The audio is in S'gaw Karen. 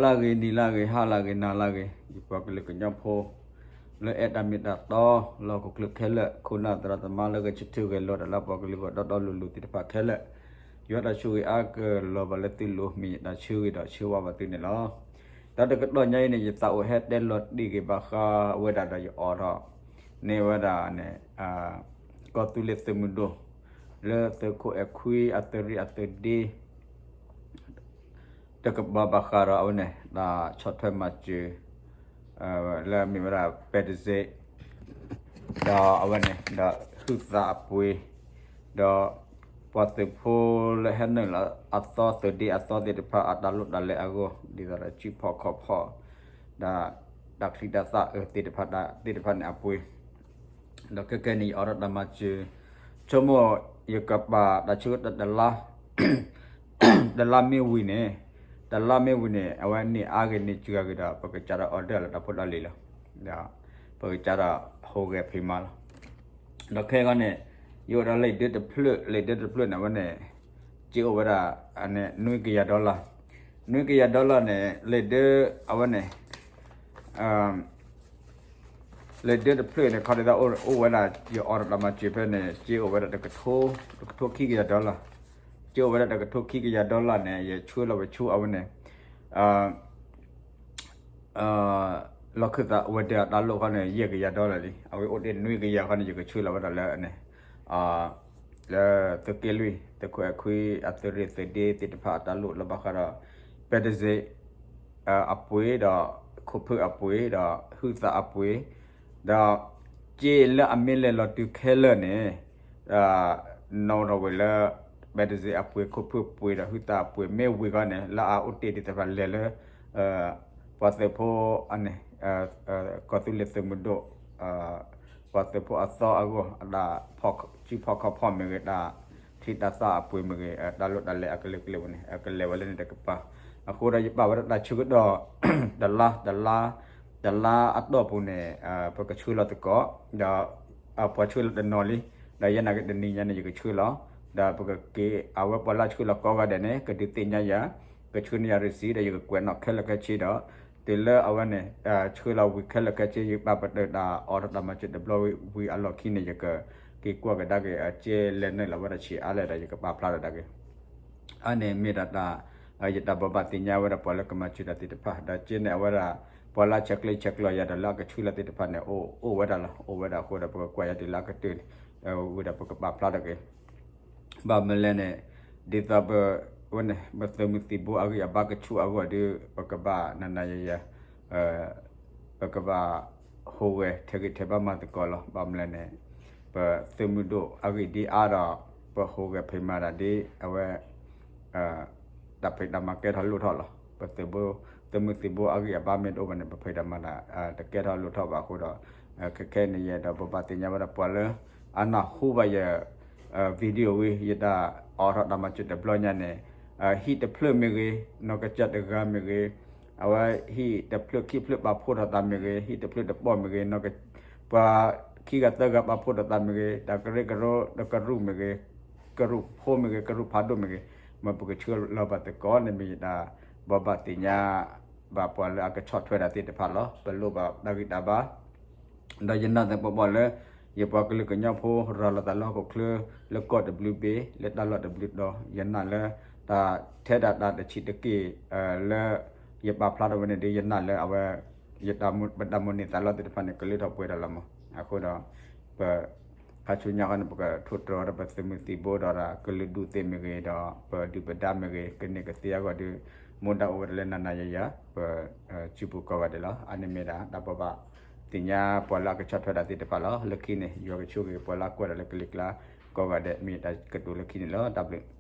လၢဂ့ၤ နံၤလၢဂ့ၤ ဟါလၢဂ့ၤ နၤလၢဂ့ၤ ယပှၤကလုာ်ကညီဖိ လၢအဲၣ်တၢ်မ့ၢ်တၢ်တီ လၢဟီၣ်ခိၣ်ချၢခဲလၢာ် ခိၣ်နၢ်သရၣ်သမါလၢဂဲၤဆၢထၢၣ်ဂဲၤလီၤတၢ်လၢပှၤကလုာ်ဂီၢ်တီတီလိၤလိၤသ့ၣ်တဖၣ်ခဲလၢာ် ယွၤတၢ်ဆိၣ်ဂ့ၤအါကလီၤဘၣ်လၢသုလိၤ မ့ၢ်ယတၢ်ဆိၣ်ဂ့ၤဒီးဆိၣ်ဝါဘၣ်သုန့ၣ်လီၤ. တၢ်တကတီၢ်ညါအံၤန့ၣ် ယသးအိၣ်ဟဲတဲလီၤတ့ၢ်က့ၤဘၣ်ဃးဝဲဒၣ်ဒီးယ audio န့ၢ်ဝဲဒၣ်န့ၣ် ကီၢ်သူလ့ၤသုးမုၢ်ဒိၣ် လၢသုးခိၣ်အဲၣ်ခွံအသုးရ့ၣ်အသုးဒ့ တကပၤဘၣ်ဃးဒီးအဝဲန့ၣ် တၢ်ဆီၣ်ထွဲမၤစၢၤ လၢအမ့ၢ်ဝဲဒၣ် ပဲတစ့း ဒီးအဝဲန့ၣ် ဒီးဟုသးအပှ့ၤ ဒီးပှၤသုးဖိလၢဟဲနုာ်လီၤအသီ သုးဒ့အသီသ့ၣ်တဖၣ် အတၢ်လိၣ်တၢ်လဲၤအဂီၢ် ဒ်သိးဒီးစုဖီၣ်ခီၣ်ဖီၣ် ဒီးတၢ်ချံတၢ်သၣ်အၢသ့ၣ်တဖၣ် သ့ၣ်တဖၣ်န့ၣ်အပှ့ၤ ဒီးခဲခဲန့ၣ် ယအိးထီၣ်တၢ်မၤစၢၤ ဆိကမိၣ်ယကပာ်တၢ်ဆၢကတီၢ်တလါ တလါမ့ၢ်ဝံၤန့ၣ် တလါမ့ၢ်ဝံၤန့ၣ် အဝဲန့ၢ်အါဂ့ၤန့ၢ်စှၤဂ့ၤဒီး ပကစးထီၣ် order လီၤတၢ်ဖိတၢ်လံၤလီၤ. ဒီးပကစးထီၣ်ဟူးဂဲၤဖံးမၤလီၤ. ဒီးခဲအံၤန့ၣ် ယအိၣ်ဒီးလံာ်ဒၢတဖျၢၣ် လံာ်ဒၢတဖျၢၣ်န့ၣ် အဝဲန့ၣ် စ့အိၣ်ဝဲဒၣ် နွံကယၤ dollar နွံကယၤ dollar န့ၣ် လံာ်ဒၢအဝဲန့ၣ် လံာ်ဒၢတဖျၢၣ်န့ၣ် ခီဒ်သိးအိၣ်ဝဲဒၣ် ယအိးထီၣ်တၢ်မၤစၢၤဖဲန့ၣ် စ့အိၣ်ဝဲဒၣ်တကထိ တကထိခံကယၤ dollar စ့အိၣ်ဝဲဒၣ်တကထိခံကယၤ dollar န့ၣ် ယဆှၢလီၤဝဲဆူအဝဲန့ၣ် လီၢ်ခၢၣ်သးဝဲၤဒၢးအတၢ်လိၣ်ခီန့ၣ် ယဲၢ်ကယၤ dollar လံ. အဝဲအိၣ်တ့ၢ်နွံကယၤခီန့ၣ် ယကဆှၢလီၤဝဲဒၣ်လၢန့ၣ် လၢသုးက့လွံၢ် သုးခိၣ်အဲၣ်ခွံ အသုးရ့ၣ်သုးဒ့သ့ၣ်တဖၣ်အတၢ်လိၣ်လၢဘၣ်ဃးဒီး ပဲတစ့း အပှ့ၤဒီး ခိၣ်ဖၢၣ်အပှ့ၤဒီး ဟုသးအပှ့ၤ ဒီးစ့လၢအမ့ၢ်လဲၤလီၤတုၤခဲလၢာ်န့ၣ် နီၣ်ထီၣ်ဝဲလၢ ပဲတစ့းအပှ့ၤ ခိၣ်ဖၢၣ်အပှ့ၤဒီး ဟုသးအပှ့ၤ မ့ၢ်ဝံၤခီန့ၣ် လၢအအိၣ်တ့ၢ်ဒ်သိးဒီးလဲၤလၢ ပှၤသုးဖိအန့ၣ် ကီၢ်သူလ့ၤသုးမုၢ်ဒိၣ် ပှၤသုးဖိအသီအဂီၢ် တၢ်စုဖီၣ်ခီၣ်ဖီၣ်မ့ၢ်ဂ့ၤ တၢ်ချံတၢ်သၣ်အပှ့ၤမ့ၢ်ဂ့ၤ တၢ်လိၣ်တၢ်လဲၤအကလုာ်ကလုာ်ဝဲန့ၣ် ကလဲၤဝဲလၢန့ၣ်တကပၤ အဃိဒီးယပာ်ဝဲဒၣ်တၢ်ဆၢကတီၢ် တလါ တလါ တလါအတီၢ်ပူၤန့ၣ် ပကဆှၢလီၤသကိး ဒီး ပှၤဆှၢလီၤတနီၤလံ ဒီးယဲနာ်က့တနံၤညါန့ၣ် ယကဆှၢလီၤ ဒီးပကက့ၤ အဝဲပှၤလၢဆှၢလီၤကိးဂၤဒဲးန့ၣ် ကဒုးသ့ၣ်ညါယၤ ကဆှၢန့ၢ်ယၤ receipt ဒီးယကကွဲးနီၣ်ခဲလၢာ်ခဲဆ့ဒီး တုၤလၢအဝဲန့ၣ် ဆှၢလီၤဝံၤခဲလၢာ်ခဲဆ့ ယပာ်ပတုာ်တၢ်အိးထီၣ်တၢ်မၤစၢၤတဘျီဝံၤအလီၢ်ခံန့ၣ် ယကက့ၤကွၢ်ကဒါက့ၤ အစ့လဲၤနုာ်လီၤဝဲဒၣ်ဆံးအါလဲၣ်ဒီး ယကပာ်ဖျါထီၣ်ဒၣ်က့ၤ အန့ၣ်မ့ၢ်ဒၣ်တၢ် ယတၢ်ဘိးဘၣ်သ့ၣ်ညါဝဲဒၣ်ပှၤလၢကမၤစၢၤတၢ်သ့ၣ်တဖၣ် ဒီးက့န့ၣ် အဝဲဒၣ် ပှၤလၢဆဲးကျၢဆဲးကျိးယၤဒီးလၢအကဆှၢလီၤသ့ၣ်တဖၣ်န့ၣ် အိၣ်ဝဲဒၣ်လီၤ အိၣ်ဝဲဒၣ်အဃိဒီး ပကကွၢ်ယၤတုၤလၢအကတၢၢ်န့ၣ် ဝံၤဒီးပကပာ်ဖျါထီၣ်က့ၤ ဘၣ်မနုၤလဲၣ်န့ၣ် ဒ်သိးပ ဝဲန့ၣ် ပသုးမုၢ်သံၣ်ဘိအဂံၢ်အဘါကဆူၣ်အဂီၢ်ဒီး ပကဘၣ်နၤနၤယၤယၤ ပကဘၣ်ဟူးဂဲၤထဲးဂံၢ်ထဲးဘါမၤသကိးလီၤ. ဘၣ်မနုၤလဲၣ်န့ၣ် ပသုးမုၢ်ဒိၣ်အဂံၢ်ဒ်အါဒီး ပဟူးဂဲၤဖံးမၤတၢ်ဒ်အဝဲ တၢ်ဖံးတၢ်မၤကဲထီၣ်လိၣ်ထီၣ်လီၤ. ပသုးဘိ သုးမုၢ်သံၣ်ဘိအဂံၢ်အဘါမ့ၢ်တအိၣ်ဘၣ်န့ၣ် ပဖံးတၢ်မၤတၢ် တကဲထီၣ်လိၣ်ထီၣ်ဘၣ်အဃိဒီး ခဲခဲအံၤန့ၣ် ယအဲၣ်ဒိးဘိးဘၣ်သ့ၣ်ညါဝဲဒၣ်ပှၤလၢ အနၢ်ဟူဘၣ်ယ video ဝံၤ ယတၢ်အိးထီၣ်တၢ်မၤစၢၤတဘျီညါန့ၣ် ဟံၣ်တဖျၢၣ်မ့ၢ်ဂ့ၤ နီၢ်ကစၢ်တဂၤမ့ၢ်ဂ့ၤ အဝဲဟံၣ်တဖျၢၣ်ခံဖျၢၣ်ပာ်ဖှိၣ်ထီၣ်သးမ့ၢ်ဂ့ၤ ဟံၣ်တဖျၢၣ်တပီၢ်မ့ၢ်ဂ့ၤ ပှၤခံဂၤသၢဂၤပာ်ဖှိၣ်ထီၣ်သးမ့ၢ်ဂ့ၤ တၢ်ကရၢကရိ တကရူၢ်မ့ၢ်ဂ့ၤ ကရူၢ်ဖိမ့ၢ်ဂ့ၤ ကရူၢ်ဖးဒိၣ်မ့ၢ်ဂ့ၤ မ်ပကဆှၢလီၤဘၣ်သကိးန့ၣ်မ့ၢ်ယတၢ်ဘိးဘၣ်သ့ၣ်ညါ ဘၣ်ပှၤလၢအကဆီၣ်ထွဲတၢ်သ့ၣ်တဖၣ်လီၤ. ပလိၣ်ဘၣ်တၢ်ဂံၢ်တၢ်ဘါ ဒီးယနာ်သပှၢ်ပှၢ်လၢ ယပှၤကလုာ်ကညီဖိ ရၤလီၤသးလၢဟီၣ်ခိၣ်ချၢ လၢကီၢ်တဘျုးဘ့ၣ် လၢတၢ်လီၢ်တဘျုးတီၤ ယနာ်လၢ တၢ်ထဲဒၣ်တၢ်တဆံးတက့ၢ် လၢ ယပာ်ဖျါထီၣ်ဝဲန့ၣ်ဒီး ယနာ်လၢအဝဲ ယတၢ်မုၢ် ပတၢ်မိၣ်န့ၢ်သးလီသ့ၣ်တဖၣ်န့ၣ် ကလၢထီၣ်ပှဲၤထီၣ်လီၤမး. အဃိဒီး ပ ခါဆူညါခီန့ၣ် ပကထိၣ်တြီၤဒီးပသုးမုၢ်သံၣ်ဘိဒီး ကလုာ်ဒူၣ်သ့ၣ်မ့ၢ်ဂ့ၤဒီး ပဒုၣ်ပဒါမ့ၢ်ဂ့ၤ ကန့ၢ်ကသ့အဂီၢ်ဒီး မူဒါအိၣ်ဝဲဒၣ်လၢနၤနၤယၤယၤ ပစုပူၤကိးဂၤဒဲးလီၤ. အန့ၣ်မ့ၢ်ဒၣ်တၢ်ဘိးဘၣ်သ့ၣ်ညါ ပှၤလၢအကဆီၣ်ထွဲတၢ်သ့ၣ်တဖၣ်လီၤ. လၢခံန့ၣ် ယွၤကဆိၣ်ဂ့ၤပှၤလၢအကွၢ်တၢ်လၢကလံၤကျါ ကိးဂၤဒဲး မ့ၢ်တၢ်ကတိၤလၢခံန့ၣ်လီၤ. တၢ်ဘျုး